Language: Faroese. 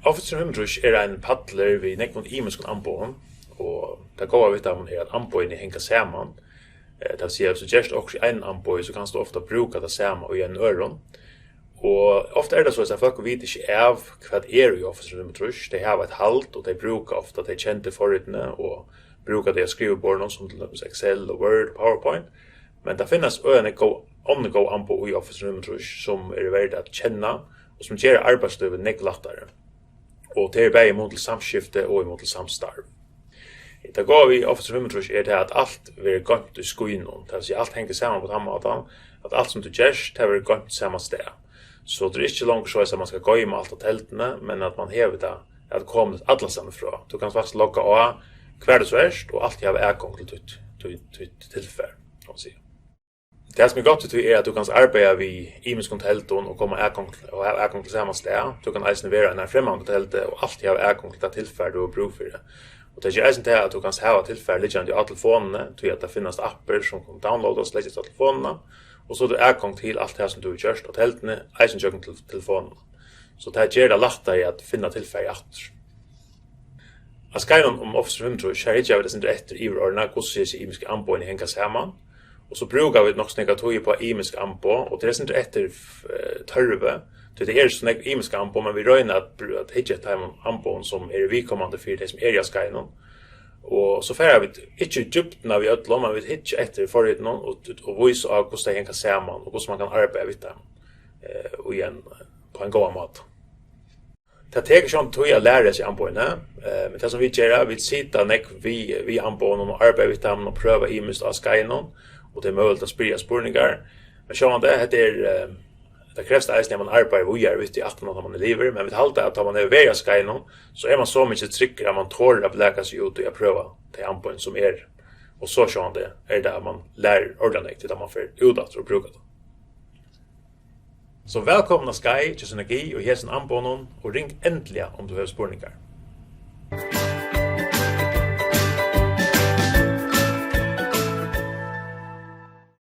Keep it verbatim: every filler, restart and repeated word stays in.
Office trimhundrað er ein pallur við nógvum ymiskum amboðum, og tað góða við teimum er, at amboðini hanga saman. Eh, tað vil siga, at viss tú gert okkurt í einum amboði, so kanst tú ofta brúka tað sama í einum øðrum. Og ofta er tað so, at fólk vita ikki av, hvat er í Office trimhundrað. Tey hava eitt hald, og tey brúka ofta tey kendu forritini, og brúka tey á skriviborðinum, sum til dømis Excel og Word og PowerPoint. Men tað finnast øgiliga nógv góð, onnur góð amboð í Office trimhundrað, sum eru verd at kenna, og sum gera arbeiðslívið nógv lættari. Og tað er bæði í mun til samskifti og í mun til samstarv. Tað góða við Office trimhundrað er tað, at alt verður goymt í skýnum. Tað vil siga, alt hongur saman á tann mátan, at alt sum tú gert, tað verður goymt sama stað. So tað er ikki longur soleiðis, at mann skal goyma alt á telduni, men at mann hevur tað atkomuligt allastaðni frá. Tú kanst faktiskt logga á hvar tú so ert, og altíð hava atgongd til títt, títt, títt tilfar, kann man siga. Tað, sum er gott við tí, er, at tú kanst arbeiða við ymiskum teldum og koma atgongd, og hava atgongd til sama stað. Tú kanst eisini vera á einari fremmandu teldu og altíð hava atgongd til tað tilfar, tú hevur brúk fyri. Og tað ger eisini tað, at tú kanst hava tilfar liggjandi á telefonini, tí at tað finnast appir, sum kunnu downloadast, leggjast á telefonina, og so hevur tú atgongd til alt tað, sum tú hevur gjørt á telduni, eisini gjøgnum tel-, telefonina. So tað ger tað lættari at finna tilfarið aftur. Á skeiðinum um Office trimhundrað, her hyggja vit eitt sindur eftir yvirorðini, hvussu hesi ymisku amboðini hanga saman. Og so brúka vit nokk so nógva tíð upp á ymisk amboð, og tað er eitt sindur eftir, eh, tørvi, tí tað eru so nógv ymisk amboð, men vit royna at br-, at hyggja eftir teimum amboðum, sum eru viðkomandi fyri tey, sum eru á skeiðinum. Og so fara vit ikki í djúpdina við øllum, men vit hyggja eftir forritunum og, og vísa á, hvussu tey hanga saman, og hvussu mann kann arbeiða við teimum, eh, í ein, á ein góðan máta. Tað tekur sjálvandi tíð at læra hesi amboðini, eh, men tað, sum vit gera, vit sita nógv við, við amboðunum og arbeiða við teimum og prøva ymiskt á skeiðinum, og tað er møguligt at spyrja spurningar. Men sjálvandi, hetta er, eh, tað krevst eisini, at mann arbeiðir víðari við tí, aftan á, tá mann er liðugur, men vit halda, at tá mann hevur verið á skeiðinum, so er mann so mikið tryggari, at mann torir at blaka seg út í at prøva tey amboðini, sum eru. Og so sjálvandi er tað, at mann lærir ordiliga nógv, tí tá mann fer út aftur og brúkar tað. So vælkomin á skeið hjá Synergi og hesum amboðunum, og ring endiliga, um tú hevur spurningar.